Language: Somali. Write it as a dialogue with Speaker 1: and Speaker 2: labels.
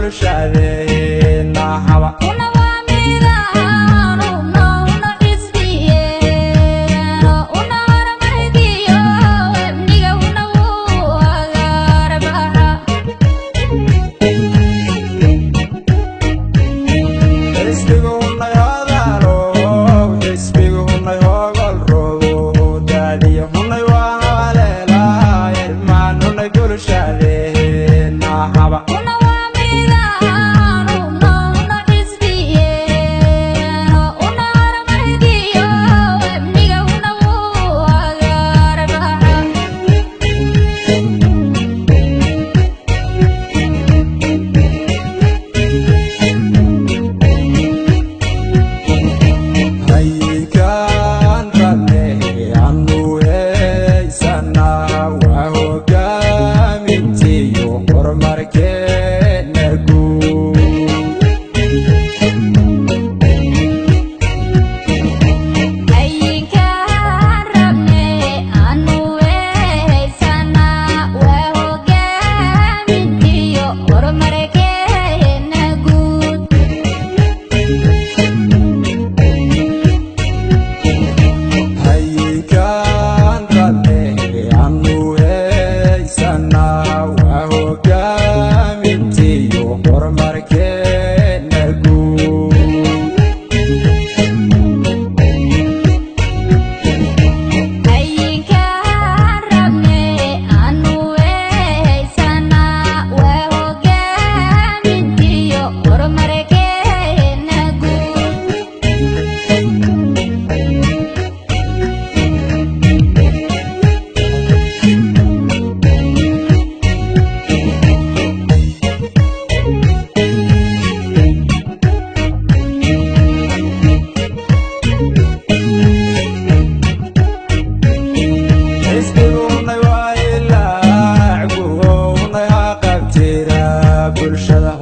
Speaker 1: Bulshadeena haba.
Speaker 2: Una waa midaan una xisbiyeeno, una horumarkiyo amniga una wuu agarbaxa.
Speaker 1: Xisbiguunay hodalo, xisbiguunay hogol robo, daadiyahunay waa haleela, irmaanunay bulshadeena haba.
Speaker 2: Una waa midaan una xisbiyeeno, una horumarkiyo amniga una wuu agarbaxa.
Speaker 1: Hayinkaan rabne anu haysanaa waa hogaamintiyo horumarkeena guud.
Speaker 2: Hayinkaan rabne anu haysanaa waa hogaamintiyo horumarkeena guud.
Speaker 1: Hayinkaan rabne anu haysanaa waa hogaamintiyo horumarkeena guud.
Speaker 2: Hayinkaan rabne anu haysanaa waa hogaamintiyo horumarkeena guud.
Speaker 1: Xisbiguunay waa ilaac guhownay ha qabtira bulshada.